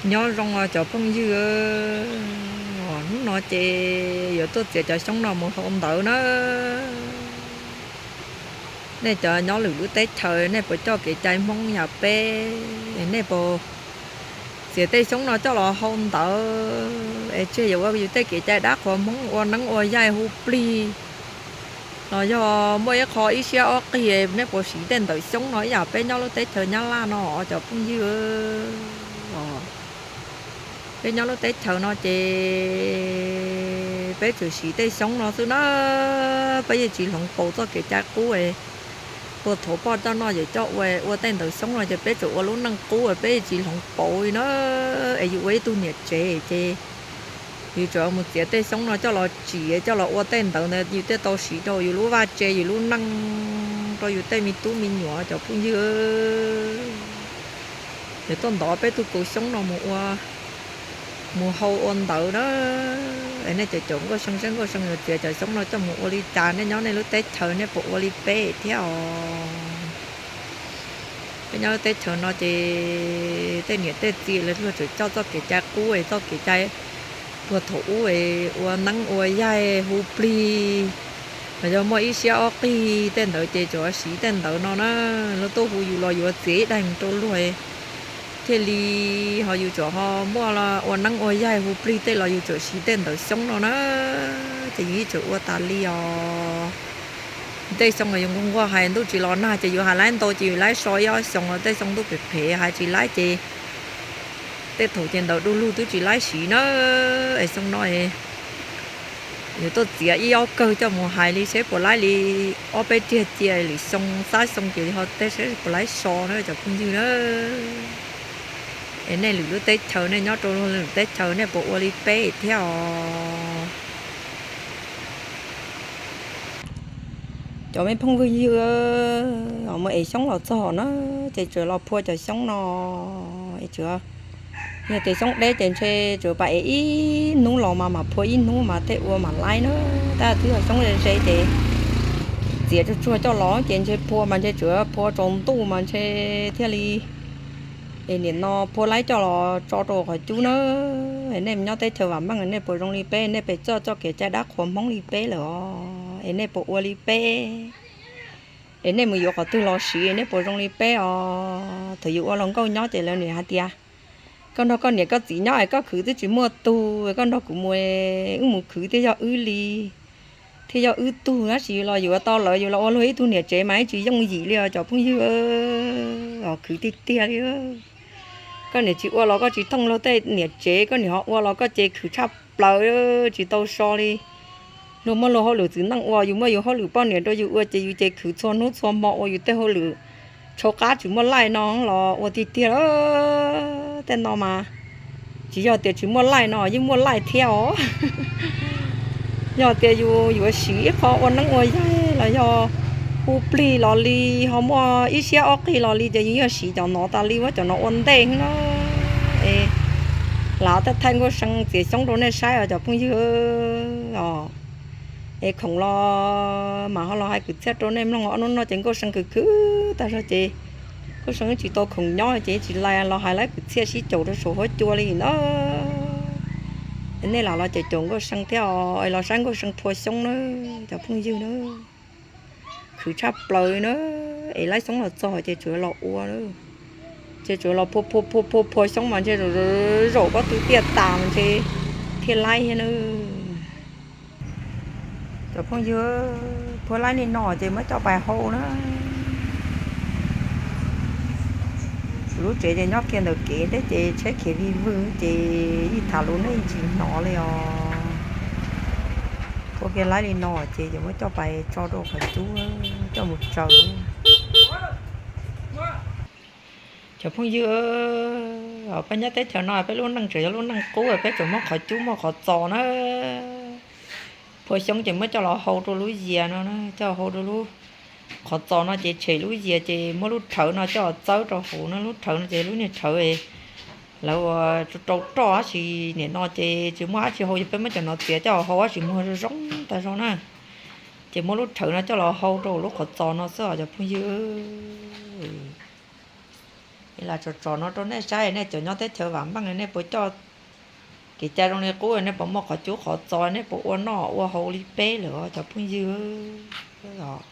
Nyob zoo os cov phooj ywg, hnub no ces yuav tuaj txiav cov xyoob no mus hau ntawv na. Nej cov nyob lwm lub teb chaws nej puas coj kev cai Hmoob yam peb? Nej puas txiav tej xyoob no coj los hau ntawv es tseg yuav ua yus tej kev cai dab qhuas Hmoob ua neeb ua yaig hu plig los yog muaj ib qho ib siab ob qig nej puas siv tej ntawv xyoob no ib yam peb nyob lub teb chaws Nyab Laj no os cov phooj ywg? Peb nyob lub teb chaws no ces peb tsuas siv tej xyoob no xwb na. Peb yeej tsis hloov pauv txoj kev cai qub es puag thaum poj coj noj yawm coj ua, ua tej ntawv xyoob no ces peb tsuas ua lub neej qub es peb yeej tsis hloov pauv li na. Es yus ua ib tug niam tsev ces yus tsuas mus txiav tej xyoob no coj los tsim coj los ua tej ntawv ntawd yus thiaj tau siv rau yus lub vaj tse yus lub neej rau yus tej me tub me nyuam cov phooj ywg. Nws tuaj ntov peb tug kaus xyoob no mus ua, mus hau ua ntawv na. Es nej cov caum Nkauj See saib Nkauj See yuav txiav cov xyoob no coj mus ua li cas, nej nyob nej lub teb chaws nej puas ua li peb thiab os? Peb nyob lub teb chaws no ces tej niam tej txiv lawv luag tseem coj txoj kev cai qub es txoj kev cai puag thaum ub es ua neeb ua yaig hu plig los yog muaj ib siab ob qig tej ntawd ces tsuas siv tej ntawd no na. Luag tuaj hu yus los yuav txiav ib daim rau luag thiaj li, ho yus tsuas ho muaj ua neeb ua yaig hu plig tej los yus tsuas siv tej ntawv xyoob no na. Ces yus yeej tsuas ua tas li os. Tej xyoo yus nquag nquag hais ntuj tsis los nag ces yus hais laib ntau ces yus laib so ib ob xyoos, tej xyoo ntuj phem phem hais tsis laib ces tej thaum ces ntawv du lug twb tsis laib siv na. Es xyoo no yuav tuaj txiav ib ob kawg coj mus hais li seb puas laib li ob peb riag cia lwm xyoo xab xyoo ces ho tej seb puas laib so na cov phooj ywg na. Es nej lwm lub teb chaws nej nyob rau lwm teb chaws nej puas ua li peb thiab os? Cov me phooj ywg, mus ev xyoob los txog na ces tsuas los phua cov xyoob no. Yog tias xyoob deb ces ntshe tsuas pas ev ib hnub los mas mam phua ib hnub mas tej ua mam laib na. Tab twb yog xyoob ze ze ces txiav tsuag tsuag coj los ces ntshe phua mas ntshe tsuas phua tsaus ntuj mas ntshe thiaj li. Es nim no phua laib coj los tso rau qhov cub na. Es nej nyob teb chaws vam meej nej puas zoo li peb, nej pes txoj txoj kev cai dab qhuas Hmoob li peb lawm os? Es nej puas ua li peb? Es nej mus yuav qhov twg los siv, nej puas zoo li peb os? Thaum yus ua hluas nkauj nyob ces lawv nim hais tias koj nrog koj niam koj txiv nyob es koj khwv twb tsis muaj tug, koj nrog kuv mus, wb mus khwv thiaj yog wb li, thiaj yog wb tug. Tab sis yus los yuav tau lawv, yus los ua luag ib tug niam tsev mas ib tsis yooj yim li os cov phooj ywg, khwv tiag tiag li. Koj niam tsis ua los koj tsis thooj luag tej niam tsev, koj niam ho ua los koj ces khwv tshaj plaws, tsis tau so li. Luag muaj luag hauj lwm txiv neej ua, yus muaj yus hauj lwm poj niam rau yus ua ces yus ces khwv txhua hnub txhua hmo ua yus tej hauj lwm. Tshau qab tsis muaj laij no los ua tiag tiag. Tej no mas tsis yog tias tsis muaj laij no, yeej muaj laij thiab os. Yog tias yus yuav siv ib qho ua neeb ua yaig los yog hu plig los li, ho muaj ib siab ob qig los li ces yus yeej siv cov no tas li, muab cov no ua ntej na. Es lam thaij Nkauj See txiav xyoob rau nej saib os cov phooj ywg os. Es khoom los mam ho los hais kwv txhiaj rau nej mloog. Ob hnub no ces Nkauj See khwv khwv tag zog ces Nkauj See tsis tau khoom nyob ces tsis los hais lawv kwv txhiaj sib caum rau saum huab cua li na. Nej lam los caum caum Nkauj See thiab os, los saib Nkauj See phua xyoob na cov phooj ywg na. Khwv tshaj plaws na. Es laib xyoob los txog ces tsuas los ua, ces tsuas los phua phua phua phua xyoob mas ntshe zaum koj tug tiaj tas mas ntshe thiaj laib thiab na. Cov phooj ywg, phua laib li no ces muab coj pais hau na. Lub tsev ces nyob kiag ntawm kev thiab ces tsheb khiav vij vwg ces yeej tham lus nej tsis hnov li os. Phua kiag laib li no ces yuav muab coj pais tso rau qhov cub coj mus tsaws. Cov phooj ywg, peb nyob teb chaws no peb lub neej tseem yog lub neej qub, peb tseem muab qhov cub muaj qhov txos na. Phua xyoob ces muab coj los hau rau lub yias no, coj hau rau lub qhov txos no ces tshem lub yias ces muab lub rhawv no coj txawb rau hauv no, lub rhawv no ces lub niag rhawv lawv ua rau roj tab sis nim no ces tsis muaj dab tsi hau, yog peb muab cov no txiav coj hau tab sis muag zoo zoo tag zog na. Ces muab lub rhawv no coj los hau rau lub qhov txos no xwb os cov phooj ywg. Los tso tso no rau nej saib, nej cov nyob teb chaws vam meej nej puas coj kev cai zoo li qub, nej puas muaj qhov cub qhov txos, nej puas ua noj ua haus li peb lawm cov phooj ywg os?